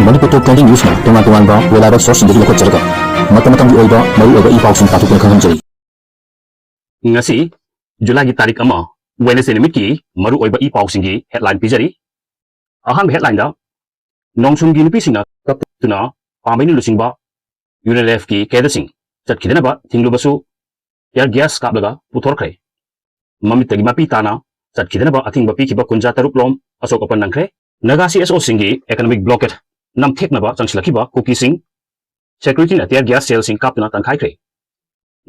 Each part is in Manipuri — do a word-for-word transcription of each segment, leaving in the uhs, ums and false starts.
ꯃꯅꯤꯄꯨꯔ ꯇꯣꯞ ꯇ꯭ꯋꯦꯟꯇꯤ ꯅ꯭ꯌꯨꯁꯅ ꯇꯣꯉꯥꯟ ꯇꯣꯉꯥꯟꯕ ꯋꯦꯕ ꯁꯣꯔꯁꯁꯤꯡꯗꯒꯤ ꯂꯧꯈꯠꯆꯔꯒ ꯃꯇꯝ ꯃꯇꯝꯒꯤ ꯑꯣꯏꯕ ꯃꯔꯨꯑꯣꯏꯕ ꯏ ꯄꯥꯎꯁꯤꯡ ꯄꯥꯊꯣꯛꯇꯨꯅ ꯈꯪꯍꯟꯖꯔꯤ꯫ ꯉꯁꯤ ꯖꯨꯂꯥꯏꯒꯤ ꯇꯥꯔꯤꯛ ꯑꯃ, ꯋꯦꯅꯦꯁꯗꯦ ꯅꯨꯃꯤꯠꯀꯤ ꯃꯔꯨꯑꯣꯏꯕ ꯏ ꯄꯥꯎꯁꯤꯡꯒꯤ ꯍꯦꯗꯂꯥꯏꯟ ꯄꯤꯖꯔꯤ꯫ ꯑꯍꯥꯟꯕ ꯍꯦꯗꯂꯥꯏꯟꯗ, ꯅꯣꯡꯁꯨꯝꯒꯤ ꯅꯨꯄꯤꯁꯤꯡꯅ ꯀꯞꯇꯨꯅ ꯄꯥꯝꯕꯩꯅ ꯂꯨꯆꯤꯡꯕ ꯌꯨꯅꯤꯂꯦꯐꯀꯤ ꯀꯦꯗꯔꯁꯤꯡ ꯆꯠꯈꯤꯗꯅꯕ ꯊꯤꯡꯂꯨꯕꯁꯨ ꯇꯤꯌꯔ ꯒ꯭ꯌꯥꯁ ꯀꯥꯞꯂꯒ ꯄꯨꯊꯣꯔꯛꯈ꯭ꯔꯦ꯫ ꯃꯃꯤꯠꯇꯒꯤ ꯃꯄꯤ ꯇꯥꯅ ꯆꯠꯈꯤꯗꯅꯕ ꯑꯊꯤꯡꯕ ꯄꯤꯈꯤꯕ ꯀꯨꯟꯖꯥ ꯇꯔꯨꯛ ꯂꯣꯝ ꯑꯁꯣꯛ ꯑꯄꯟ ꯅꯪꯈ꯭ꯔꯦ꯫ ꯅꯥꯒꯥ ꯁꯤ ꯑꯦꯁ ꯑꯣꯁꯤꯡꯒꯤ ꯑꯦꯀꯅꯣꯃꯤꯛ ꯕ꯭ꯂꯣꯀꯦꯠ ꯅꯝꯊꯦꯛꯅꯕ ꯆꯪꯁꯤꯜꯂꯛꯈꯤꯕ ꯀꯨꯀꯤꯁꯤꯡ ꯁꯦꯀ꯭ꯌꯨꯔꯤꯇꯤꯅ ꯇꯤꯌꯔ ꯒ꯭ꯌꯥꯁ ꯁꯦꯜꯁꯤꯡ ꯀꯥꯞꯇꯨꯅ ꯇꯥꯟꯈꯥꯏꯈ꯭ꯔꯦ꯫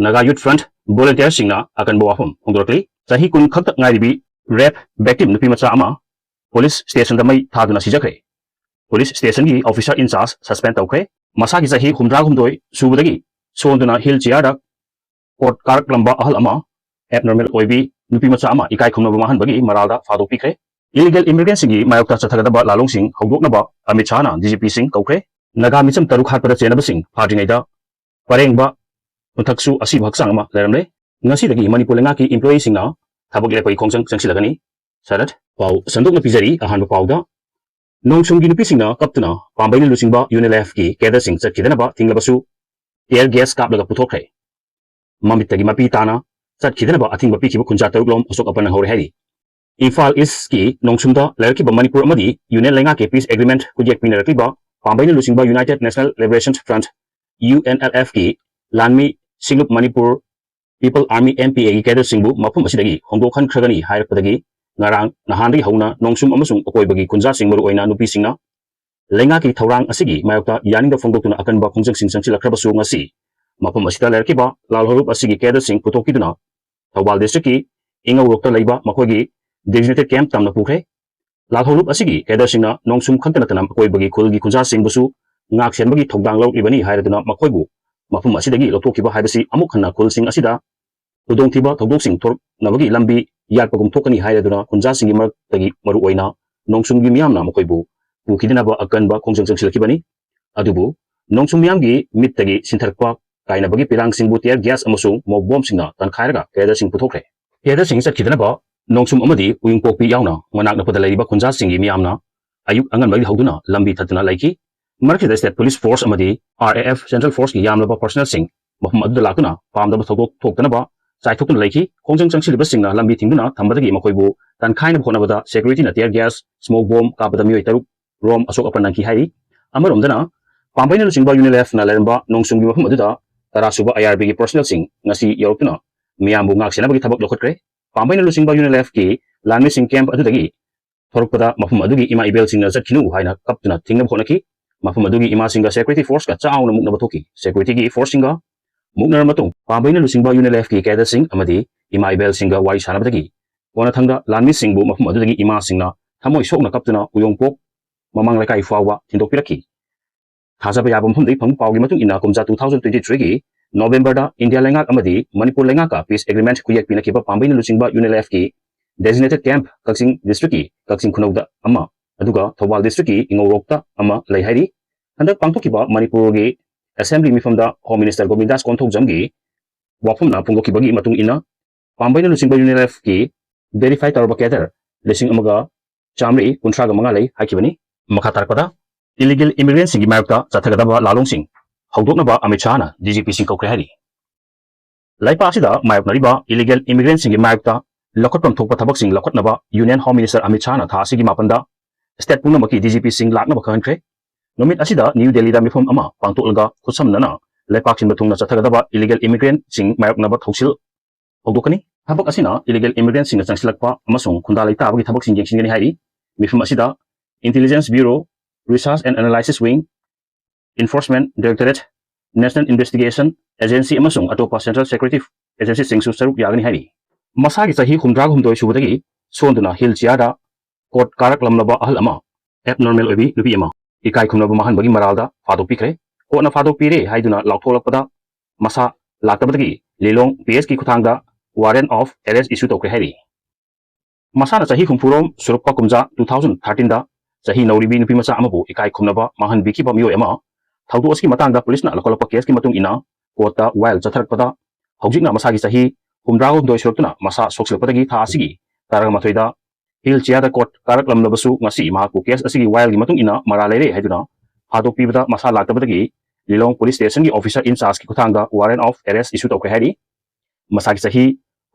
ꯅꯥꯒꯥ ꯌꯨꯠ ꯐ꯭ꯔꯟꯠ ꯚꯣꯂꯨꯟꯇꯤꯌꯔꯁꯤꯡꯅ ꯑꯀꯟꯕ ꯋꯥꯐꯝ ꯐꯣꯡꯗꯣꯔꯛꯂꯤ꯫ ꯆꯍꯤ ꯀꯨꯟ ꯈꯛꯇ ꯉꯥꯏꯔꯤꯕꯤ ꯔꯦꯞ ꯚꯤꯛꯇꯤꯝ ꯅꯨꯄꯤ ꯃꯆꯥ ꯑꯃ ꯄꯨꯂꯤꯁ ꯁ꯭ꯇꯦꯁꯟꯗ ꯃꯩ ꯊꯥꯗꯨꯅ ꯁꯤꯖꯈ꯭ꯔꯦ꯫ ꯄꯨꯂꯤꯁ ꯁ꯭ꯇꯦꯁꯟꯒꯤ ꯑꯣꯐꯤꯁꯔ ꯏꯟꯆꯥꯔꯖ ꯁꯁꯄꯦꯟ ꯇꯧꯈ꯭ꯔꯦ꯫ ꯃꯁꯥꯒꯤ ꯆꯍꯤ ꯍꯨꯝꯗ꯭ꯔꯥꯍꯨꯝꯗꯣꯏ ꯁꯨꯕꯗꯒꯤ ꯁꯣꯟꯗꯨꯅ ꯍꯤꯜ ꯆꯤꯌꯥꯔꯗ ꯀꯣꯠ ꯀꯥꯔꯛꯂꯝꯕ ꯑꯍꯜ ꯑꯃ, ꯑꯦꯕꯅꯣꯔꯃꯦꯜ ꯑꯣꯏꯕꯤ ꯅꯨꯄꯤ ꯃꯆꯥ ꯑꯃ ꯏꯀꯥꯏ ꯈꯨꯝꯅꯕ ꯃꯥꯡꯍꯟꯕꯒꯤ ꯃꯔꯥꯜꯗ ꯐꯥꯗꯣꯛꯄꯤꯈ꯭ꯔꯦ꯫ ꯏꯂꯤꯒꯦꯜ ꯏꯃꯤꯒ꯭ꯔꯦꯟꯠꯁꯤꯡꯒꯤ ꯃꯥꯌꯣꯛꯇ ꯆꯠꯊꯒꯗꯕ ꯂꯥꯂꯣꯡꯁꯤꯡ ꯍꯧꯗꯣꯛꯅꯕ ꯑꯃꯤꯠ ꯁꯥꯍꯅ ꯗꯤ ꯖꯤ ꯄꯤꯁꯤꯡ ꯀꯧꯈ꯭ꯔꯦ꯫ ꯅꯥꯒꯥ ꯃꯤꯆꯝ ꯇꯔꯨꯛ ꯍꯥꯠꯄꯗ ꯆꯦꯟꯅꯕꯁꯤꯡ ꯐꯥꯗ꯭ꯔꯤꯉꯩꯗ ꯄꯔꯦꯡꯕ ꯍꯟꯊꯛꯁꯨ ꯑꯁꯤꯕ ꯍꯛꯆꯥꯡ ꯑꯃ ꯂꯩꯔꯝꯂꯦ꯫ ꯉꯁꯤꯗꯒꯤ ꯃꯅꯤꯄꯨꯔ ꯂꯩꯉꯥꯛꯀꯤ ꯏꯝꯄ꯭ꯂꯣꯌꯤꯁꯤꯡꯅ ꯊꯕꯛ ꯂꯦꯞꯄꯒꯤ ꯈꯣꯡꯖꯪ ꯆꯪꯁꯤꯜꯂꯒꯅꯤ꯫ ꯁꯔꯠ ꯄꯥꯎ ꯁꯟꯗꯣꯛꯅ ꯄꯤꯖꯔꯤ꯫ ꯑꯍꯥꯟꯕ ꯄꯥꯎꯗ, ꯅꯣꯡꯁꯨꯝꯒꯤ ꯅꯨꯄꯤꯁꯤꯡꯅ ꯀꯞꯇꯨꯅ ꯄꯥꯝꯕꯩꯅ ꯂꯨꯆꯤꯡꯕ ꯌꯨꯅꯤꯂꯦꯐꯀꯤ ꯀꯦꯗꯔꯁꯤꯡ ꯆꯠꯈꯤꯗꯅꯕ ꯊꯤꯡꯂꯕꯁꯨ ꯇꯤꯌꯔ ꯒ꯭ꯌꯥꯁ ꯀꯥꯞꯂꯒ ꯄꯨꯊꯣꯛꯈ꯭ꯔꯦ꯫ ꯃꯃꯤꯠꯇꯒꯤ ꯃꯄꯤ ꯇꯥꯅ ꯆꯠꯈꯤꯗꯅꯕ ꯑꯊꯤꯡꯕ ꯄꯤꯈꯤꯕ ꯀꯨꯟꯖꯥ ꯇꯔꯨꯛ ꯂꯣꯝ ꯑꯁꯣꯛ ꯑꯄꯟ ꯅꯪꯍꯧꯔꯦ ꯍꯥꯏꯔꯤ꯫ ꯏꯝꯐꯥꯜ ꯏꯁꯀꯤ ꯅꯣꯡꯁꯨꯝꯗ ꯂꯩꯔꯛꯈꯤꯕ ꯃꯅꯤꯄꯨꯔ ꯑꯃꯗꯤ ꯌꯨꯅꯤꯌꯟ ꯂꯩꯉꯥꯛꯀꯤ ꯄꯤꯁ ꯑꯦꯒ꯭ꯔꯤꯃꯦꯟꯠ ꯈꯨꯠꯌꯦꯛ ꯄꯤꯅꯔꯛꯂꯤꯕ ꯄꯥꯝꯕꯩꯅ ꯂꯨꯆꯤꯡꯕ united national liberation front, U N L ꯑꯦꯐꯀꯤ ꯂꯥꯟꯃꯤ ꯁꯤꯡꯂꯨꯞ Manipur people army, M P ꯑꯦꯒꯤ ꯀꯦꯗꯔꯁꯤꯡꯕꯨ ꯃꯐꯝ ꯑꯁꯤꯗꯒꯤ ꯍꯣꯡꯗꯣꯛꯍꯟꯈ꯭ꯔꯒꯅꯤ ꯍꯥꯏꯔꯛꯄꯗꯒꯤ ꯉꯔꯥꯡ ꯅꯍꯥꯟꯗꯒꯤ ꯍꯧꯅ ꯅꯣꯡꯁꯨꯝ ꯑꯃꯁꯨꯡ ꯑꯀꯣꯏꯕꯒꯤ ꯈꯨꯟꯖꯥꯁꯤꯡ, ꯃꯔꯨꯑꯣꯏꯅ ꯅꯨꯄꯤꯁꯤꯡꯅ ꯂꯩꯉꯥꯛꯀꯤ ꯊꯧꯔꯥꯡ ꯑꯁꯤꯒꯤ ꯃꯥꯌꯣꯛꯇ ꯌꯥꯅꯤꯡꯗꯕ ꯐꯣꯡꯗꯣꯛꯇꯨꯅ ꯑꯀꯟꯕ ꯈꯣꯡꯖꯪꯁꯤꯡ ꯆꯪꯁꯤꯜꯂꯛꯈ꯭ꯔꯕꯁꯨ, ꯉꯁꯤ ꯃꯐꯝ ꯑꯁꯤꯗ ꯂꯩꯔꯛꯈꯤꯕ ꯂꯥꯜꯍꯧꯂꯨꯞ ꯑꯁꯤꯒꯤ ꯀꯦꯗꯔꯁꯤꯡ ꯄꯨꯊꯣꯛꯄꯤꯗꯨꯅ ꯊꯧꯕꯥꯜ ꯗꯤꯁꯇ꯭ꯔꯤꯛꯀꯤ ꯏꯉꯧꯔꯣꯛꯇ ꯂꯩꯕ ꯃꯈꯣꯏꯒꯤ ꯗꯤꯖꯤꯒꯅꯦꯇꯦꯗ ꯀꯦꯝꯞ ꯇꯝꯅ ꯄꯨꯈ꯭ꯔꯦ꯫ ꯂꯥꯜꯍꯧꯂꯨꯞ ꯑꯁꯤꯒꯤ ꯀꯦꯗꯔꯁꯤꯡꯅ ꯅꯣꯡꯁꯨꯝ ꯈꯛꯇ ꯅꯠꯇꯅ ꯑꯀꯣꯏꯕꯒꯤ ꯈꯨꯜꯒꯤ ꯈꯨꯟꯖꯥꯁꯤꯡꯕꯨꯁꯨ ꯉꯥꯛ ꯁꯦꯟꯕꯒꯤ ꯊꯧꯗꯥꯡ ꯂꯧꯔꯤꯕꯅꯤ ꯍꯥꯏꯔꯗꯨꯅ ꯃꯈꯣꯏꯕꯨ ꯃꯐꯝ ꯑꯁꯤꯗꯒꯤ ꯂꯧꯊꯣꯛꯈꯤꯕ ꯍꯥꯏꯕꯁꯤ ꯑꯃꯨꯛ ꯍꯟꯅ ꯈꯨꯜꯁꯤꯡ ꯑꯁꯤꯗ ꯈꯨꯗꯣꯡꯊꯤꯕ ꯊꯧꯗꯣꯛꯁꯤꯡ ꯊꯣꯛꯅꯕꯒꯤ ꯂꯝꯕꯤ ꯌꯥꯠꯄꯒꯨꯝ ꯊꯣꯛꯀꯅꯤ ꯍꯥꯏꯔꯗꯨꯅ ꯈꯨꯟꯖꯥꯁꯤꯡꯒꯤ ꯃꯔꯛꯇꯒꯤ ꯃꯔꯨꯑꯣꯏꯅ ꯅꯣꯡꯁꯨꯝꯒꯤ ꯃꯤꯌꯥꯝꯅ ꯃꯈꯣꯏꯕꯨ ꯄꯨꯈꯤꯗꯅꯕ ꯑꯀꯟꯕ ꯈꯣꯡꯖꯪ ꯆꯪꯁꯤꯜꯂꯛꯈꯤꯕꯅꯤ꯫ ꯑꯗꯨꯕꯨ ꯅꯣꯡꯁꯨꯝ ꯃꯤꯌꯥꯝꯒꯤ ꯃꯤꯠꯇꯒꯤ ꯁꯤꯟꯊꯔꯛꯄ ꯀꯥꯏꯅꯕꯒꯤ ꯄꯤꯔꯥꯡꯁꯤꯡꯕꯨ ꯇꯤꯌꯔ ꯒ꯭ꯌꯥꯁ ꯑꯃꯁꯨꯡ ꯃꯣꯛ ꯕꯣꯝꯁꯤꯡꯅ ꯇꯥꯟꯈꯥꯏꯔꯒ ꯀꯦꯗꯔꯁꯤꯡ ꯄꯨꯊꯣꯛꯈ꯭ꯔꯦ꯫ ꯀꯦꯗꯔꯁꯤꯡ ꯆꯠꯈꯤꯗꯅꯕ ꯅꯣꯡꯁꯨꯝ ꯑꯃꯗꯤ ꯎꯌꯨꯡꯄꯣꯛꯄꯤ ꯌꯥꯎꯅ ꯃꯅꯥꯛ ꯅꯛꯄꯗ ꯂꯩꯔꯤꯕ ꯈꯨꯟꯖꯥꯁꯤꯡꯒꯤ ꯃꯤꯌꯥꯝꯅ ꯑꯌꯨꯛ ꯑꯉꯟꯕꯗꯒꯤ ꯍꯧꯗꯨꯅ ꯂꯝꯕꯤ ꯊꯠꯇꯨꯅ ꯂꯩꯈꯤ꯫ ꯃꯔꯛꯁꯤꯗ state police force ꯑꯃꯗꯤ R A F central force ꯀꯤ ꯌꯥꯝꯂꯕ personnel ꯁꯤꯡ ꯃꯐꯝ ꯑꯗꯨꯗ ꯂꯥꯛꯇꯨꯅ ꯄꯥꯝꯗꯕ ꯊꯧꯗꯣꯛ ꯊꯣꯛꯇꯅꯕ ꯆꯥꯏꯊꯣꯛꯇꯨꯅ ꯂꯩꯈꯤ꯫ ꯈꯣꯡꯖꯪ ꯆꯪꯁꯤꯜꯂꯤꯕꯁꯤꯡꯅ ꯂꯝꯕꯤ ꯊꯤꯡꯗꯨꯅ ꯊꯝꯕꯗꯒꯤ ꯃꯈꯣꯏꯕꯨ ꯇꯟꯈꯥꯏꯅꯕ ꯍꯣꯠꯅꯕꯗ security ꯅ tear gas, smoke bomb ꯀꯥꯞꯄꯗ ꯃꯤꯑꯣꯏ ꯇꯔꯨꯛ ꯔꯣꯝ ꯑꯁꯣꯛ ꯑꯄꯟ ꯅꯪꯈꯤ ꯍꯥꯏꯔꯤ꯫ ꯑꯃꯔꯣꯝꯗꯅ ꯄꯥꯝꯕꯩꯅ ꯂꯨꯆꯤꯡꯕ UNLF ꯅ ꯂꯩꯔꯝꯕ ꯅꯣꯡꯆꯨꯝꯒꯤ ꯃꯐꯝ ꯑꯗꯨꯗ ꯇꯔꯥ ꯁꯨꯕ I R B ꯒꯤ personnel ꯁꯤꯡ ꯉꯁꯤ ꯌꯧꯔꯛꯇꯨꯅ ꯃꯤꯌꯥꯝꯕꯨ ꯉꯥꯛ ꯁꯦꯟꯅꯕꯒꯤ ꯊꯕꯛ ꯂꯧꯈꯠꯈ꯭ꯔꯦ꯫ ꯄꯥꯝꯕꯩꯅ ꯂꯨꯆꯤꯡꯕ UNLF ꯀꯤ ꯂꯥꯟꯃꯤꯁꯤꯡ camp ꯑꯗꯨꯗꯒꯤ ꯊꯣꯔꯛꯄꯗ ꯃꯐꯝ ꯑꯗꯨꯒꯤ ꯏꯃꯥ ꯏꯕꯦꯜꯁꯤꯡꯅ ꯆꯠꯈꯤꯅꯨ ꯍꯥꯏꯅ ꯀꯞꯇꯨꯅ ꯊꯤꯡꯅꯕ ꯍꯣꯠꯅꯈꯤ꯫ ꯃꯐꯝ ꯑꯗꯨꯒꯤ ꯏꯃꯥꯁꯤꯡꯒ security force ꯀ ꯆꯥꯎꯅ ꯃꯨꯛꯅꯕ ꯊꯣꯛꯈꯤ꯫ Security ꯒꯤ force ꯁꯤꯡꯒ ꯃꯨꯛꯅꯔꯕ ꯃꯇꯨꯡ ꯄꯥꯝꯕꯩꯅ ꯂꯨꯆꯤꯡꯕ UNLF ꯀꯤ cadre ꯁꯤꯡ ꯑꯃꯗꯤ ꯏꯃꯥ ꯏꯕꯦꯜꯁꯤꯡꯒ ꯋꯥꯔꯤ ꯁꯥꯟꯅꯕꯗꯒꯤ ꯀꯣꯟꯅꯊꯪꯗ ꯂꯥꯟꯃꯤꯁꯤꯡꯕꯨ ꯃꯐꯝ ꯑꯗꯨꯗꯒꯤ ꯏꯃꯥꯁꯤꯡꯅ ꯊꯃꯣꯏ ꯁꯣꯛꯅ ꯀꯞꯇꯨꯅ ꯎꯌꯣꯡꯄꯣꯛ ꯃꯃꯥꯡ ꯂꯩꯀꯥꯏ ꯐꯥꯎꯕ ꯊꯤꯟꯗꯣꯛꯄꯤꯔꯛꯈꯤ꯫ ꯊꯥꯖꯕ ꯌꯥꯕ ꯃꯐꯝꯗꯒꯤ ꯐꯪꯕ ꯄꯥꯎꯒꯤ ꯃꯇꯨꯡ ꯏꯟꯅ, ꯀꯨꯝꯖꯥ two thousand twenty three ꯒꯤ November ꯗ ꯏꯟꯗꯤꯌꯥ ꯂꯩꯉꯥꯛ ꯑꯃꯗꯤ ꯃꯅꯤꯄꯨꯔ ꯂꯩꯉꯥꯛꯀ peace agreement ꯈꯨꯌꯦꯛ ꯄꯤꯅꯈꯤꯕ ꯄꯥꯝꯕꯩꯅ ꯂꯨꯆꯤꯡꯕ UNLF ꯀꯤ designated camp ꯀꯛꯆꯤꯡ district ꯀꯤ ꯀꯛꯆꯤꯡ ꯈꯨꯅꯧꯗ ꯑꯃ, ꯑꯗꯨꯒ ꯊꯧꯕꯥꯜ district ꯀꯤ ꯏꯉꯧꯔꯣꯛꯇ ꯑꯃ ꯂꯩ ꯍꯥꯏꯔꯤ꯫ ꯍꯟꯗꯛ ꯄꯥꯡꯊꯣꯛꯈꯤꯕ ꯃꯅꯤꯄꯨꯔꯒꯤ assembly ꯃꯤꯐꯝꯗ Home Minister ꯒꯣꯕꯤꯟꯗꯥꯁ ꯀꯣꯟꯊꯧꯖꯝꯒꯤ ꯋꯥꯐꯝꯅ ꯐꯣꯡꯗꯣꯛꯈꯤꯕꯒꯤ ꯃꯇꯨꯡ ꯏꯟꯅ, ꯄꯥꯝꯕꯩꯅ ꯂꯨꯆꯤꯡꯕ UNLF ꯀꯤ verify ꯇꯧꯔꯕ cadre ꯂꯤꯁꯤꯡ ꯑꯃꯒ ꯆꯥꯃꯔꯤ ꯀꯨꯟꯊ꯭ꯔꯥꯒ ꯃꯉꯥ ꯂꯩ ꯍꯥꯏꯈꯤꯕꯅꯤ꯫ ꯃꯈꯥ ꯇꯥꯔꯛꯄꯗ, illegal immigrant ꯁꯤꯡꯒꯤ ꯃꯥꯌꯣꯛꯇ ꯆꯠꯊꯒꯗꯕ ꯂꯥꯂꯣꯡꯁꯤꯡ ꯍꯧꯗꯣꯛꯅꯕ ꯑꯃꯤꯠ ꯁꯥꯍꯅ D G P ꯁꯤꯡ ꯀꯧꯈ꯭ꯔꯦ ꯍꯥꯏꯔꯤ꯫ ꯂꯩꯄꯥꯛ ꯑꯁꯤꯗ ꯃꯥꯌꯣꯛꯅꯔꯤꯕ illegal immigrant ꯁꯤꯡꯒꯤ ꯃꯥꯌꯣꯛꯇ ꯂꯧꯈꯠꯐꯝ ꯊꯣꯛꯄ ꯊꯕꯛꯁꯤꯡ ꯂꯧꯈꯠꯅꯕ Union Home Minister ꯑꯃꯤꯠ ꯁꯥꯍꯅ ꯊꯥ ꯑꯁꯤꯒꯤ ꯃꯥꯄꯟꯗ state ꯄꯨꯝꯅꯃꯛꯀꯤ D G P ꯁꯤꯡ ꯂꯥꯛꯅꯕ ꯈꯪꯍꯟꯈ꯭ꯔꯦ꯫ ꯅꯨꯃꯤꯠ ꯑꯁꯤꯗ ꯅ꯭ꯌꯨ ꯗꯦꯜꯂꯤꯗ ꯃꯤꯐꯝ ꯑꯃ ꯄꯥꯡꯊꯣꯛꯂꯒ ꯈꯨꯠꯁꯝꯅꯅ ꯂꯩꯄꯥꯛ ꯁꯤꯟꯕ ꯊꯨꯡꯅ ꯆꯠꯊꯒꯗꯕ illegal immigrant ꯁꯤꯡ ꯃꯥꯌꯣꯛꯅꯕ ꯊꯧꯁꯤꯜ ꯍꯧꯗꯣꯛꯀꯅꯤ꯫ ꯊꯕꯛ ꯑꯁꯤꯅ illegal immigrant ꯁꯤꯡꯅ ꯆꯪꯁꯤꯜꯂꯛꯄ ꯑꯃꯁꯨꯡ ꯈꯨꯟꯗꯥ ꯂꯩꯇꯥꯕꯒꯤ ꯊꯕꯛꯁꯤꯡ ꯌꯦꯡꯁꯤꯟꯒꯅꯤ ꯍꯥꯏꯔꯤ꯫ ꯃꯤꯐꯝ ꯑꯁꯤꯗ Intelligence Bureau, Research and Analysis Wing, Enforcement Directorate, National Investigation Agency ꯑꯃꯁꯨꯡ ꯑꯇꯣꯞꯄ central security agency ꯁꯤꯡꯁꯨ ꯁꯔꯨꯛ ꯌꯥꯒꯅꯤ ꯍꯥꯏꯔꯤ꯫ ꯃꯁꯥꯒꯤ ꯆꯍꯤ ꯍꯨꯝꯗ꯭ꯔꯥꯒ ꯍꯨꯝꯗꯣꯏ ꯁꯨꯕꯗꯒꯤ ꯁꯣꯟꯗꯨꯅ wheel chair ꯗ court ꯀꯥꯔꯛꯂꯝꯂꯕ ꯑꯍꯜ ꯑꯃ, abnormal ꯑꯣꯏꯕꯤ ꯅꯨꯄꯤ ꯑꯃ, ꯏꯀꯥꯏ ꯈꯨꯝꯅꯕ ꯃꯥꯡꯍꯟꯕꯒꯤ ꯃꯔꯥꯜꯗ ꯐꯥꯗꯣꯛꯄꯤꯈ꯭ꯔꯦ꯫ Court ꯅ ꯐꯥꯗꯣꯛꯄꯤꯔꯦ ꯍꯥꯏꯗꯨꯅ ꯂꯥꯎꯊꯣꯛꯂꯛꯄꯗ ꯃꯁꯥ ꯂꯥꯛꯇꯕꯗꯒꯤ ꯂꯤꯂꯣꯡ P S ꯀꯤ ꯈꯨꯠꯊꯥꯡꯗ warrant of arrest issue ꯇꯧꯈ꯭ꯔꯦ ꯍꯥꯏꯔꯤ꯫ ꯃꯁꯥꯅ ꯆꯍꯤ ꯍꯨꯝꯐꯨ ꯔꯣꯝ ꯁꯨꯔꯛꯄ ꯀꯨꯝꯖꯥ two thousand thirteen ꯗ ꯆꯍꯤ ꯅꯧꯔꯤꯕꯤ ꯅꯨꯄꯤ ꯃꯆꯥ ꯑꯃꯕꯨ ꯏꯀꯥꯏ ꯈꯨꯝꯅꯕ ꯃꯥꯡꯍꯟꯕꯤꯈꯤꯕ ꯃꯤꯑꯣꯏ ꯑꯃ ꯊꯧꯗꯣꯛ ꯑꯁꯤꯒꯤ ꯃꯇꯥꯡꯗ ꯄꯨꯂꯤꯁꯅ ꯂꯧꯈꯠꯂꯛꯄ case ꯀꯤ ꯃꯇꯨꯡ ꯏꯟꯅ court ꯇ ꯋꯥꯌꯦꯜ ꯆꯠꯊꯔꯛꯄꯗ ꯍꯧꯖꯤꯛꯅ ꯃꯁꯥꯒꯤ ꯆꯍꯤ ꯍꯨꯝꯗ꯭ꯔꯥꯍꯨꯝꯗꯣꯏ ꯁꯨꯔꯛꯇꯨꯅ ꯃꯁꯥ ꯁꯣꯛꯆꯤꯜꯂꯛꯄꯗꯒꯤ ꯊꯥ ꯑꯁꯤꯒꯤ ꯇꯔꯥꯃꯥꯊꯣꯏꯗ wheel chair ꯗ court ꯀꯥꯔꯛꯂꯝꯂꯕꯁꯨ ꯉꯁꯤ ꯃꯍꯥꯛꯄꯨ case ꯑꯁꯤꯒꯤ ꯋꯥꯌꯦꯜꯒꯤ ꯃꯇꯨꯡ ꯏꯟꯅ ꯃꯔꯥꯜ ꯂꯩꯔꯦ ꯍꯥꯏꯗꯨꯅ ꯐꯥꯗꯣꯛꯄꯤꯕꯗ ꯃꯁꯥ ꯂꯥꯛꯇꯕꯗꯒꯤ ꯂꯤꯂꯣꯡ police stationꯒꯤ officer in chargeꯀꯤ ꯈꯨꯠꯊꯥꯡꯗ warrant of arrest issue ꯇꯧꯈ꯭ꯔꯦ ꯍꯥꯏꯔꯤ꯫ ꯃꯁꯥꯒꯤ ꯆꯍꯤ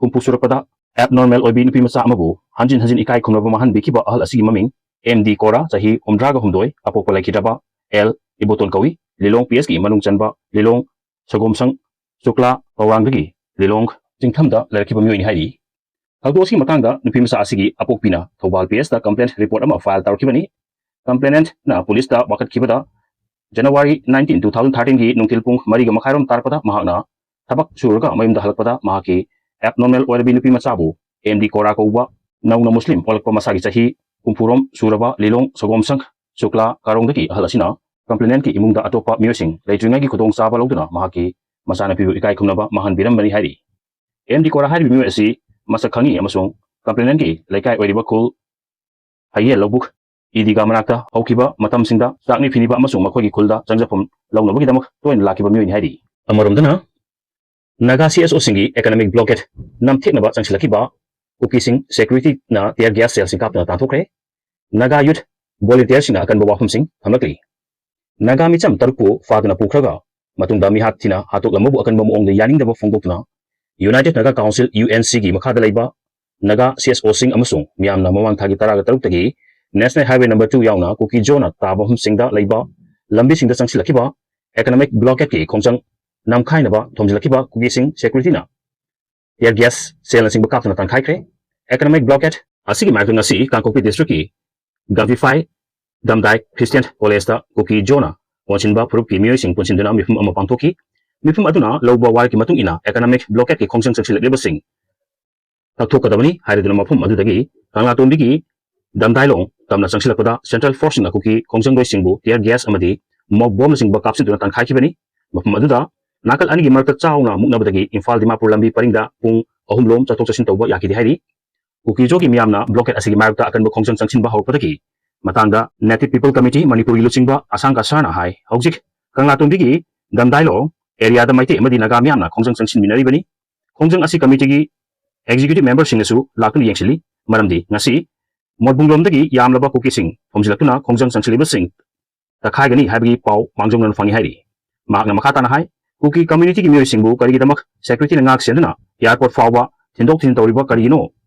ꯍꯨꯝꯐꯨ ꯁꯨꯔꯛꯄꯗ abnormal ꯑꯣꯏꯕꯤ ꯅꯨꯄꯤ ꯃꯆꯥ ꯑꯃꯕꯨ ꯍꯟꯖꯤꯟ ꯍꯟꯖꯤꯟ ꯏꯀꯥꯏ ꯈꯨꯝꯅꯕ ꯃꯥꯡꯍꯟꯕꯤꯈꯤꯕ ꯑꯍꯜ ꯑꯁꯤꯒꯤ ꯃꯃꯤꯡ ꯑꯦꯝ ꯗꯤ ꯀꯣꯔꯥ, ꯆꯍꯤ ꯍꯨꯝꯗ꯭ꯔꯥꯒ ꯍꯨꯝꯗꯣꯏ, ꯑꯄꯣꯛꯄ ꯂꯩꯈꯤꯗ꯭ꯔꯕ ꯑꯦꯜ ꯏꯕꯣꯇꯣꯟ ꯀꯧꯏ꯫ ꯂꯤꯂꯣꯡ ꯄꯤ ꯑꯦꯁꯀꯤ ꯃꯅꯨꯡ ꯆꯟꯕ ꯂꯤꯂꯣꯡ ꯁꯒꯣꯝꯁꯪ ꯆꯨꯀ꯭ꯂꯥ ꯀꯧꯔꯥꯡꯗꯒꯤ ꯂꯤꯂꯣꯡ ꯆꯤꯡꯊꯝꯗ ꯂꯩꯔꯛꯈꯤꯕ ꯃꯤꯑꯣꯏꯅꯤ ꯍꯥꯏꯔꯤ꯫ ꯊꯧꯗꯣꯛ ꯑꯁꯤꯒꯤ ꯃꯇꯥꯡꯗ ꯅꯨꯄꯤ ꯃꯆꯥ ꯑꯁꯤꯒꯤ ꯑꯄꯣꯛꯄꯤꯅ ꯊꯧꯕꯥꯜ ꯄꯤ ꯑꯦꯁꯇ complaint report ꯑꯃ file ꯇꯧꯔꯛꯈꯤꯕꯅꯤ꯫ Complainantꯅ policeꯇ ꯋꯥꯀꯠꯈꯤꯕꯗ January nineteen, two thousand thirteenꯒꯤ ꯅꯨꯡꯊꯤꯜ ꯄꯨꯡ ꯃꯔꯤꯒ ꯃꯈꯥꯏꯔꯣꯝ ꯇꯥꯔꯛꯄꯗ ꯃꯍꯥꯛꯅ ꯊꯕꯛ ꯁꯨꯔꯒ ꯃꯌꯨꯝꯗ ꯍꯜꯂꯛꯄꯗ ꯃꯍꯥꯛꯀꯤ abnormal ꯑꯣꯏꯔꯕꯤ ꯅꯨꯄꯤ ꯃꯆꯥꯕꯨ ꯑꯦꯝ ꯗꯤ ꯀꯣꯔꯥ ꯀꯧꯕ ꯅꯧꯅ ꯃꯨꯁꯂꯤꯝ ꯑꯣꯜꯂꯛꯄ ꯃꯁꯥꯒꯤ ꯆꯍꯤ ꯍꯨꯝꯐꯨꯔꯣꯝ ꯁꯨꯔꯕ ꯂꯤꯂꯣꯡ ꯁꯒꯣꯝꯁꯪ ꯆꯨꯀ꯭ꯂꯥ ꯀꯥꯔꯣꯡꯗꯒꯤ ꯑꯍꯜ ꯑꯁꯤꯅ complainantꯀꯤ ꯏꯃꯨꯡꯗ ꯑꯇꯣꯞꯄ ꯃꯤꯑꯣꯏꯁꯤꯡ ꯂꯩꯇ꯭ꯔꯤꯉꯩꯒꯤ ꯈꯨꯗꯣꯡꯆꯥꯕ ꯂꯧꯗꯨꯅ ꯃꯍꯥꯛꯀꯤ ꯃꯆꯥꯅꯨꯄꯤꯕꯨ ꯏꯀꯥꯏ ꯈꯨꯝꯅꯕ ꯃꯥꯡꯍꯟꯕꯤꯔꯝꯕꯅꯤ ꯍꯥꯏꯔꯤ꯫ ꯑꯦꯝ ꯗꯤ ꯀꯣꯔꯥ ꯍꯥꯏꯔꯤꯕ ꯃꯤꯑꯣꯏ ꯑꯁꯤ ꯃꯁꯛ ꯈꯪꯉꯤ ꯑꯃꯁꯨꯡ complainantꯀꯤ ꯂꯩꯀꯥꯏ ꯑꯣꯏꯔꯤꯕ ꯈꯨꯜ ꯍꯌꯦꯜ ꯂꯧꯕꯨꯛ ꯏꯗꯤꯒꯥ ꯃꯅꯥꯛꯇ ꯍꯧꯈꯤꯕ ꯃꯇꯝꯁꯤꯡꯗ ꯆꯥꯛꯅꯤ ꯐꯤꯅꯤꯕ ꯑꯃꯁꯨꯡ ꯃꯈꯣꯏꯒꯤ ꯈꯨꯜꯗ ꯆꯪꯖꯐꯝ ꯂꯧꯅꯕꯒꯤꯗꯃꯛ ꯇꯣꯏꯅ ꯂꯥꯛꯈꯤꯕ ꯃꯤꯑꯣꯏꯅꯤ ꯍꯥꯏꯔꯤ꯫ ꯑꯃꯔꯣꯝꯗꯅ Naga C S ꯑꯣꯁꯤꯡꯒꯤ economic blockade ꯅꯝꯊꯦꯛꯅꯕ ꯆꯪꯁꯤꯜꯂꯛꯈꯤꯕ ꯀꯨꯀꯤꯁꯤꯡ securityꯅ tear gas shellꯁꯤꯡ ꯀꯥꯞꯇꯨꯅ ꯇꯥꯟꯊꯣꯛꯈ꯭ꯔꯦ꯫ ꯅꯥꯒꯥ youth volunteerꯁꯤꯡꯅ ꯑꯀꯟꯕ ꯋꯥꯐꯝꯁꯤꯡ ꯊꯝꯂꯛꯂꯤ꯫ ꯅꯥꯒꯥ ꯃꯤꯆꯝ ꯇꯔꯨꯛꯄꯨ ꯐꯥꯗꯨꯅ ꯄꯨꯈ꯭ꯔꯒ ꯃꯇꯨꯡꯗ ꯃꯤꯍꯥꯠ ꯊꯤꯅ ꯍꯥꯠꯇꯣꯛꯂꯝꯕꯕꯨ ꯑꯀꯟꯕ ꯃꯑꯣꯡꯗ ꯌꯥꯅꯤꯡꯗꯕ ꯐꯣꯡꯗꯣꯛꯇꯨꯅ United Naga Council, UNCꯒꯤ ꯃꯈꯥꯗ ꯂꯩꯕ ꯅꯥꯒꯥ ꯁꯤ ꯑꯦꯁ ꯑꯣꯁꯤꯡ ꯑꯃꯁꯨꯡ ꯃꯤꯌꯥꯝꯅ ꯃꯃꯥꯡ ꯊꯥꯒꯤ ꯇꯔꯥꯒ ꯇꯔꯨꯛꯇꯒꯤ National Highway number two ꯌꯥꯎꯅ ꯀꯨꯀꯤ ꯖꯣꯅ ꯇꯥꯕ ꯃꯐꯝꯁꯤꯡꯗ ꯂꯩꯕ ꯂꯝꯕꯤꯁꯤꯡꯗ ꯆꯪꯁꯤꯜꯂꯛꯈꯤꯕ economic blockadeꯀꯤ ꯈꯣꯡꯖꯪ ꯅꯝꯈꯥꯏꯅꯕ ꯊꯣꯝꯖꯤꯜꯂꯛꯈꯤꯕ ꯀꯨꯀꯤꯁꯤꯡ securityꯅ tear gas shellꯅꯆꯤꯡꯕ ꯀꯥꯞꯇꯨꯅ ꯇꯥꯟꯈꯥꯏꯈ꯭ꯔꯦ꯫ Economic blockade ꯑꯁꯤꯒꯤ ꯃꯥꯌꯣꯛꯇ ꯉꯁꯤ ꯀꯥꯡꯄꯣꯛꯄꯤ districtꯀꯤ ꯒꯥꯝꯐꯤꯐꯥꯏ ꯗꯝꯗꯥꯏ Christian Collegeꯇ ꯀꯨꯀꯤ ꯖꯣꯅ ꯀꯣꯟꯁꯤꯟꯕ ꯐꯨꯔꯨꯞꯀꯤ ꯃꯤꯑꯣꯏꯁꯤꯡ ꯄꯨꯟꯁꯤꯟꯗꯨꯅ ꯃꯤꯐꯝ ꯑꯃ ꯄꯥꯡꯊꯣꯛꯈꯤ꯫ ꯃꯤꯐꯝ ꯑꯗꯨꯅ ꯂꯧꯕ ꯋꯥꯔꯦꯞꯀꯤ ꯃꯇꯨꯡ ꯏꯟꯅ economic blockadeꯀꯤ ꯈꯣꯡꯖꯪ ꯆꯪꯁꯤꯜꯂꯛꯂꯤꯕꯁꯤꯡ ꯀꯛꯊꯣꯛꯀꯗꯕꯅꯤ ꯍꯥꯏꯔꯗꯨꯅ ꯃꯐꯝ ꯑꯗꯨꯗꯒꯤ ꯀꯪꯂꯥꯇꯣꯡꯕꯤꯒꯤ ꯗꯝꯗꯥꯏꯂꯣꯡ ꯇꯝꯅ ꯆꯪꯁꯤꯜꯂꯛꯄꯗ central forceꯁꯤꯡꯅ ꯀꯨꯀꯤ ꯈꯣꯡꯖꯪꯗꯣꯏꯁꯤꯡꯕꯨ tear gas ꯑꯃꯗꯤ mock bombꯅꯆꯤꯡꯕ ꯀꯥꯞꯁꯤꯟꯗꯨꯅ ꯇꯥꯟꯈꯥꯏꯈꯤꯕꯅꯤ꯫ ꯃꯐꯝ ꯑꯗꯨꯗ ꯅꯥꯀꯜ ꯑꯅꯤꯒꯤ ꯃꯔꯛꯇ ꯆꯥꯎꯅ ꯃꯨꯛꯅꯕꯗꯒꯤ ꯏꯝꯐꯥꯜ ꯗꯤꯃꯥꯄꯨꯔ ꯂꯝꯕꯤ ꯄꯔꯤꯡꯗ ꯄꯨꯡ ꯑꯍꯨꯝ ꯂꯣꯝ ꯆꯠꯊꯣꯛ ꯆꯠꯁꯤꯟ ꯇꯧꯕ ꯌꯥꯈꯤꯗꯦ ꯍꯥꯏꯔꯤ꯫ ꯀꯨꯀꯤ ꯖꯣꯒꯤ ꯃꯤꯌꯥꯝꯅ blockade ꯑꯁꯤꯒꯤ ꯃꯥꯌꯣꯛꯇ ꯑꯀꯟꯕ ꯈꯣꯡꯖꯪ ꯆꯪꯁꯤꯟꯕ ꯍꯧꯔꯛꯄꯗꯒꯤ ꯃꯇꯥꯡꯗ Native People Committee ꯃꯅꯤꯄꯨꯔꯒꯤ ꯂꯨꯆꯤꯡꯕ ꯑꯁꯥꯡ ꯀꯁꯥꯔꯅ ꯍꯥꯏ, ꯍꯧꯖꯤꯛ ꯀꯪꯂꯥꯇꯣꯡꯕꯤꯒꯤ ꯗꯝꯗꯥꯏꯂꯣꯡ areaꯗ ꯃꯩꯇꯩ ꯑꯃꯗꯤ ꯅꯥꯒꯥ ꯃꯤꯌꯥꯝꯅ ꯈꯣꯡꯖꯪ ꯆꯪꯁꯤꯟꯃꯤꯟꯅꯔꯤꯕꯅꯤ꯫ ꯈꯣꯡꯖꯪ ꯑꯁꯤ committeeꯒꯤ executive memberꯁꯤꯡꯅꯁꯨ ꯂꯥꯛꯇꯨꯅ ꯌꯦꯡꯁꯤꯜꯂꯤ꯫ ꯃꯔꯝꯗꯤ ꯉꯁꯤ ꯃꯣꯠꯕꯨꯡꯂꯣꯝꯗꯒꯤ ꯌꯥꯝꯂꯕ ꯀꯨꯀꯤꯁꯤꯡ ꯊꯣꯝꯖꯤꯜꯂꯛꯇꯨꯅ ꯈꯣꯡꯖꯪ ꯆꯪꯁꯤꯜꯂꯤꯕꯁꯤꯡ ꯇꯛꯈꯥꯏꯒꯅꯤ ꯍꯥꯏꯕꯒꯤ ꯄꯥꯎ ꯃꯥꯡꯖꯧꯅꯅ ꯐꯪꯏ ꯍꯥꯏꯔꯤ꯫ ꯃꯍꯥꯛꯅ ꯃꯈꯥ ꯇꯥꯅ ꯍꯥꯏ, ꯀꯨꯀꯤ community ꯒꯤ ꯃꯤꯑꯣꯏꯁꯤꯡꯕꯨ ꯀꯔꯤꯒꯤꯗꯃꯛ security ꯅ ꯉꯥꯛ ꯁꯦꯟꯗꯨꯅ airport ꯐꯥꯎꯕ ꯊꯤꯟꯗꯣꯛ ꯊꯤꯟꯖꯤꯟ ꯇꯧꯔꯤꯕ ꯀꯔꯤꯒꯤꯅꯣ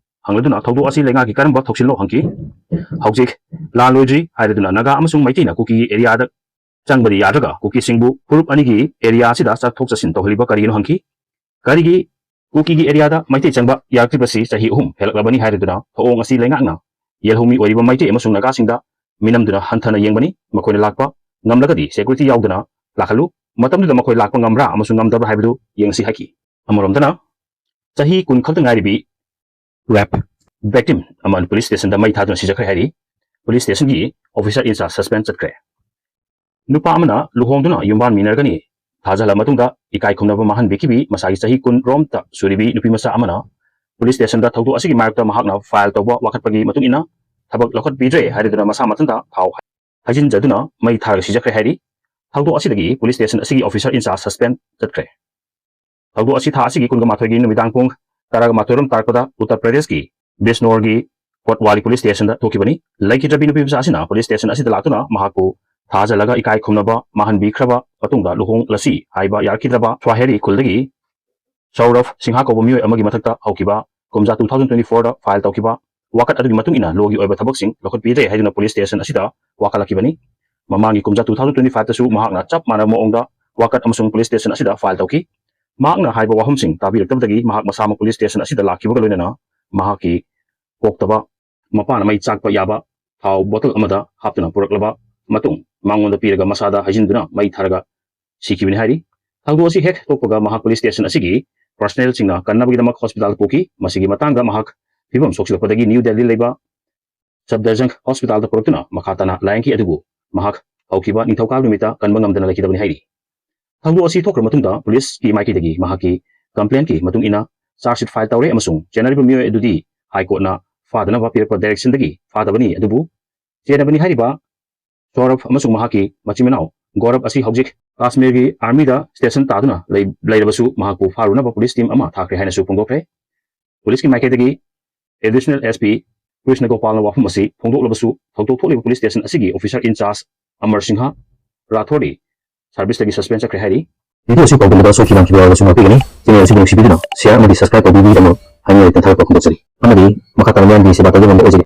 ꯍꯪꯂꯗꯨꯅ ꯊꯧꯗꯣꯛ ꯑꯁꯤ ꯂꯩꯉꯥꯛꯀꯤ ꯀꯔꯝꯕ ꯊꯧꯁꯤꯜꯅꯣ ꯍꯪꯈꯤ꯫ ꯍꯧꯖꯤꯛ ꯂꯥꯟ ꯂꯣꯏꯗ꯭ꯔꯤ ꯍꯥꯏꯔꯗꯨꯅ ꯅꯥꯒꯥ ꯑꯃꯁꯨꯡ ꯃꯩꯇꯩꯅ ꯀꯨꯀꯤꯒꯤ area ꯗ ꯆꯪꯕꯗꯤ ꯌꯥꯗ꯭ꯔꯒ ꯀꯨꯀꯤꯁꯤꯡꯕꯨ ꯐꯨꯔꯨꯞ ꯑꯅꯤꯒꯤ area ꯑꯁꯤꯗ ꯆꯠꯊꯣꯛ ꯆꯠꯁꯤꯟ ꯇꯧꯍꯜꯂꯤꯕ ꯀꯔꯤꯒꯤꯅꯣ ꯍꯪꯈꯤ꯫ ꯀꯔꯤꯒꯤ ꯀꯨꯀꯤꯒꯤ area ꯗ ꯃꯩꯇꯩ ꯆꯪꯕ ꯌꯥꯔꯛꯇ꯭ꯔꯤꯕꯁꯤ ꯆꯍꯤ ꯑꯍꯨꯝ ꯍꯦꯜꯂꯛꯂꯕꯅꯤ ꯍꯥꯏꯔꯗꯨꯅ ꯊꯧꯑꯣꯡ ꯑꯁꯤ ꯂꯩꯉꯥꯛꯅ ꯌꯦꯜꯍꯧꯃꯤ ꯑꯣꯏꯔꯤꯕ ꯃꯩꯇꯩ ꯑꯃꯁꯨꯡ ꯅꯥꯒꯥꯁꯤꯡꯗ ꯃꯤꯅꯝꯗꯨꯅ ꯍꯟꯊꯅ ꯌꯦꯡꯕꯅꯤ꯫ ꯃꯈꯣꯏꯅ ꯂꯥꯛꯄ ꯉꯝꯂꯒꯗꯤ security ꯌꯥꯎꯗꯅ ꯂꯥꯛꯍꯜꯂꯨ꯫ ꯃꯇꯝꯗꯨꯗ ꯃꯈꯣꯏ ꯂꯥꯛꯄ ꯉꯝꯕ꯭ꯔꯥ ꯑꯃꯁꯨꯡ ꯉꯝꯗꯕ꯭ꯔꯥ ꯍꯥꯏꯕꯗꯨ ꯌꯦꯡꯁꯤ ꯍꯥꯏꯈꯤ꯫ ꯑꯃꯔꯣꯝꯗꯅ, ꯆꯍꯤ ꯀꯨꯟ ꯈꯛꯇ ꯉꯥꯏꯔꯤꯕꯤ rape victim ꯑꯃ police station ꯗ ꯃꯩ ꯊꯥꯗꯨꯅ ꯁꯤꯖꯈ꯭ꯔꯦ ꯍꯥꯏꯔꯤ꯫ Police station ꯒꯤ officer in charge suspend ꯆꯠꯈ꯭ꯔꯦ꯫ ꯅꯨꯄꯥ ꯑꯃꯅ ꯂꯨꯍꯣꯡꯗꯨꯅ ꯌꯨꯝꯕꯥꯟ ꯃꯤꯟꯅꯔꯒꯅꯤ ꯊꯥꯖꯍꯜꯂ ꯃꯇꯨꯡꯗ ꯏꯀꯥꯏ ꯈꯨꯝꯅꯕ ꯃꯥꯡꯍꯟꯕꯤꯈꯤꯕꯤ ꯃꯁꯥꯒꯤ ꯆꯍꯤ ꯀꯨꯟ ꯔꯣꯝꯇ ꯁꯨꯔꯤꯕꯤ ꯅꯨꯄꯤ ꯃꯆꯥ ꯑꯃꯅ police station ꯗ ꯊꯧꯗꯣꯛ ꯑꯁꯤꯒꯤ ꯃꯥꯌꯣꯛꯇ ꯃꯍꯥꯛꯅ file ꯇꯧꯕ ꯋꯥꯀꯠꯄꯒꯤ ꯃꯇꯨꯡ ꯏꯟꯅ ꯊꯕꯛ ꯂꯧꯈꯠꯄꯤꯗ꯭ꯔꯦ ꯍꯥꯏꯔꯗꯨꯅ ꯃꯁꯥ ꯃꯊꯟꯇ ꯊꯥꯎ ꯍꯩꯖꯤꯟꯖꯗꯨꯅ ꯃꯩ ꯊꯥꯔꯒ ꯁꯤꯖꯈ꯭ꯔꯦ ꯍꯥꯏꯔꯤ꯫ ꯊꯧꯗꯣꯛ ꯑꯁꯤꯗꯒꯤ police station ꯑꯁꯤꯒꯤ officer in charge suspend ꯆꯠꯈ꯭ꯔꯦ꯫ ꯊꯧꯗꯣꯛ ꯑꯁꯤ ꯊꯥ ꯑꯁꯤꯒꯤ ꯀꯨꯟꯒ ꯃꯥꯊꯣꯏꯒꯤ ꯅꯨꯃꯤꯗꯥꯡ ꯄꯨꯡ ꯇꯔꯥꯒ ꯃꯥꯊꯣꯏ ꯔꯣꯝ ꯇꯥꯔꯛꯄꯗ ꯎꯠꯇꯔ ꯄ꯭ꯔꯗꯦꯁꯀꯤ ꯕꯤꯁꯅꯣꯔꯒꯤ ꯀꯣꯠꯋꯥꯂꯤ police station ꯗ ꯊꯣꯛꯈꯤꯕꯅꯤ꯫ ꯂꯩꯈꯤꯗ꯭ꯔꯕꯤ ꯅꯨꯄꯤ ꯃꯆꯥ ꯑꯁꯤꯅ police station ꯑꯁꯤꯗ ꯂꯥꯛꯇꯨꯅ ꯃꯍꯥꯛꯄꯨ ꯊꯥꯖꯜꯂꯒ ꯏꯀꯥꯏ ꯈꯨꯝꯅꯕ ꯃꯥꯡꯍꯟꯕꯤꯈ꯭ꯔꯕ ꯃꯇꯨꯡꯗ ꯂꯨꯍꯣꯡꯂꯁꯤ ꯍꯥꯏꯕ ꯌꯥꯔꯛꯈꯤꯗ꯭ꯔꯕ ꯁ꯭ꯋꯥꯍꯦꯔꯤ ꯈꯨꯜꯗꯒꯤ ꯁꯧꯔꯚ ꯁꯤꯡꯍ ꯀꯧꯕ ꯃꯤꯑꯣꯏ ꯑꯃꯒꯤ ꯃꯊꯛꯇ ꯍꯧꯈꯤꯕ ꯀꯨꯝꯖꯥ two thousand twenty four ꯗ file ꯇꯧꯈꯤꯕ ꯋꯥꯀꯠ ꯑꯗꯨꯒꯤ ꯃꯇꯨꯡ ꯏꯟꯅ law ꯒꯤ ꯑꯣꯏꯕ ꯊꯕꯛꯁꯤꯡ ꯂꯧꯈꯠꯄꯤꯗ꯭ꯔꯦ ꯍꯥꯏꯗꯨꯅ police station ꯑꯁꯤꯗ ꯋꯥꯀꯠꯂꯛꯈꯤꯕꯅꯤ꯫ ꯃꯃꯥꯡꯒꯤ ꯀꯨꯝꯖꯥ two thousand twenty five ꯇꯁꯨ ꯃꯍꯥꯛꯅ ꯆꯞ ꯃꯥꯟꯅꯕ ꯃꯑꯣꯡꯗ ꯋꯥꯀꯠ ꯑꯃꯁꯨꯡ police station ꯑꯁꯤꯗ file ꯇꯧꯈꯤ꯫ ꯃꯍꯥꯛꯅ ꯍꯥꯏꯕ ꯋꯥꯐꯝꯁꯤꯡ ꯇꯥꯕꯤꯔꯛꯇꯕꯗꯒꯤ ꯃꯍꯥꯛ ꯃꯁꯥꯃꯛ police station ꯑꯁꯤꯗ ꯂꯥꯛꯈꯤꯕꯒ ꯂꯣꯏꯅꯅ ꯃꯍꯥꯛꯀꯤ ꯀꯣꯛꯇꯕ ꯃꯄꯥꯅ ꯃꯩ ꯆꯥꯛꯄ ꯌꯥꯕ ꯊꯥꯎ bottle ꯑꯃꯗ ꯍꯥꯞꯇꯨꯅ ꯄꯨꯔꯛꯂꯕ ꯃꯇꯨꯡ ꯃꯉꯣꯟꯗ ꯄꯤꯔꯒ ꯃꯁꯥꯗ ꯍꯩꯖꯤꯟꯗꯨꯅ ꯃꯩ ꯊꯥꯔꯒ ꯁꯤꯈꯤꯕꯅꯤ ꯍꯥꯏꯔꯤ꯫ ꯊꯧꯗꯣꯛ ꯑꯁꯤ ꯍꯦꯛ ꯊꯣꯛꯄꯒ ꯃꯍꯥꯛ police station ꯑꯁꯤꯒꯤ personnel ꯁꯤꯡꯅ ꯀꯟꯅꯕꯒꯤꯗꯃꯛ hospital ꯗ ꯄꯨꯈꯤ꯫ ꯃꯁꯤꯒꯤ ꯃꯇꯥꯡꯗ ꯃꯍꯥꯛ ꯐꯤꯕꯝ ꯁꯣꯛꯆꯤꯜꯂꯛꯄꯗꯒꯤ New Delhi ꯂꯩꯕ Safdarjung hospital ꯗ ꯄꯨꯔꯛꯇꯨꯅ ꯃꯈꯥ ꯇꯥꯅ ꯂꯥꯌꯦꯡꯈꯤ, ꯑꯗꯨꯕꯨ ꯃꯍꯥꯛ ꯍꯧꯈꯤꯕ ꯅꯤꯡꯊꯧꯀꯥꯕ ꯅꯨꯃꯤꯠꯇ ꯀꯟꯕ ꯉꯝꯗꯅ ꯂꯩꯈꯤꯗꯕꯅꯤ ꯍꯥꯏꯔꯤ꯫ ꯊꯧꯗꯣꯛ ꯑꯁꯤ ꯊꯣꯛꯈ꯭ꯔ ꯃꯇꯨꯡꯗ police ꯀꯤ ꯃꯥꯏꯀꯩꯗꯒꯤ ꯃꯍꯥꯛꯀꯤ complaint ꯀꯤ ꯃꯇꯨꯡ ꯏꯟꯅ charge sheet file ꯇꯧꯔꯦ ꯑꯃꯁꯨꯡ ꯆꯦꯟꯅꯔꯤꯕ ꯃꯤꯑꯣꯏ ꯑꯗꯨꯗꯤ High Court ꯅ ꯐꯥꯗꯅꯕ ꯄꯤꯔꯛꯄ direction ꯗꯒꯤ ꯐꯥꯗꯕꯅꯤ, ꯑꯗꯨꯕꯨ ꯆꯦꯟꯅꯕꯅꯤ ꯍꯥꯏꯔꯤꯕ ꯁꯧꯔꯚ ꯑꯃꯁꯨꯡ ꯃꯍꯥꯛꯀꯤ ꯃꯆꯤꯟ ꯃꯅꯥꯎ ꯒꯧꯔꯚ ꯑꯁꯤ ꯍꯧꯖꯤꯛ ꯀꯥꯁꯃꯤꯔꯒꯤ army ꯗ station ꯇꯥꯗꯨꯅ ꯂꯩ-, ꯂꯩꯔꯕꯁꯨ ꯃꯍꯥꯛꯄꯨ ꯐꯥꯔꯨꯅꯕ police team ꯑꯃ ꯊꯥꯈ꯭ꯔꯦ ꯍꯥꯏꯅꯁꯨ ꯐꯣꯡꯗꯣꯛꯈ꯭ꯔꯦ꯫ Police ꯀꯤ ꯃꯥꯏꯀꯩꯗꯒꯤ Additional S P ꯀ꯭ꯔꯤꯁꯅ ꯒꯣꯄꯥꯜꯅ ꯋꯥꯐꯝ ꯑꯁꯤ ꯐꯣꯡꯗꯣꯛꯂꯕꯁꯨ ꯊꯧꯗꯣꯛ ꯊꯣꯛꯂꯤꯕ police station ꯑꯁꯤꯒꯤ officer in charge Amar Singh ꯔꯥꯊꯣꯔꯗꯤ ꯁꯥꯔꯚꯤꯁꯇꯒꯤ ꯁꯁꯄꯦꯟ ꯆꯠꯈ꯭ꯔꯦ ꯍꯥꯏꯔꯤ꯫ ꯚꯤꯗꯤꯑꯣ ꯑꯁꯤ ꯄꯥꯎꯗꯝꯗ ꯁꯣꯏꯈꯤ ꯂꯥꯟꯈꯤꯕ ꯌꯥꯎꯔꯒꯁꯨ ꯉꯥꯛꯄꯤꯒꯅꯤ꯫ ꯆꯦꯅꯦꯜ ꯑꯁꯤꯕꯨ ꯅꯨꯡꯁꯤꯕꯤꯗꯨꯅ ꯁꯤꯌꯥꯔ ꯑꯃꯗꯤ ꯁꯕꯁꯀ꯭ꯔꯥꯏꯕ ꯇꯧꯕꯤꯕꯒꯤꯗꯃꯛ ꯍꯥꯏꯅꯤꯡꯉꯥꯏ ꯂꯩꯇꯅ ꯊꯥꯒꯠꯄ ꯐꯣꯡꯗꯣꯛꯆꯔꯤ꯫ ꯑꯃꯗꯤ ꯃꯈꯥ ꯇꯥꯅ ꯃꯤꯌꯥꯝꯒꯤ ꯁꯦꯕꯥ ꯇꯧꯕ ꯉꯝꯕ ꯑꯣꯏꯖꯒꯦ꯫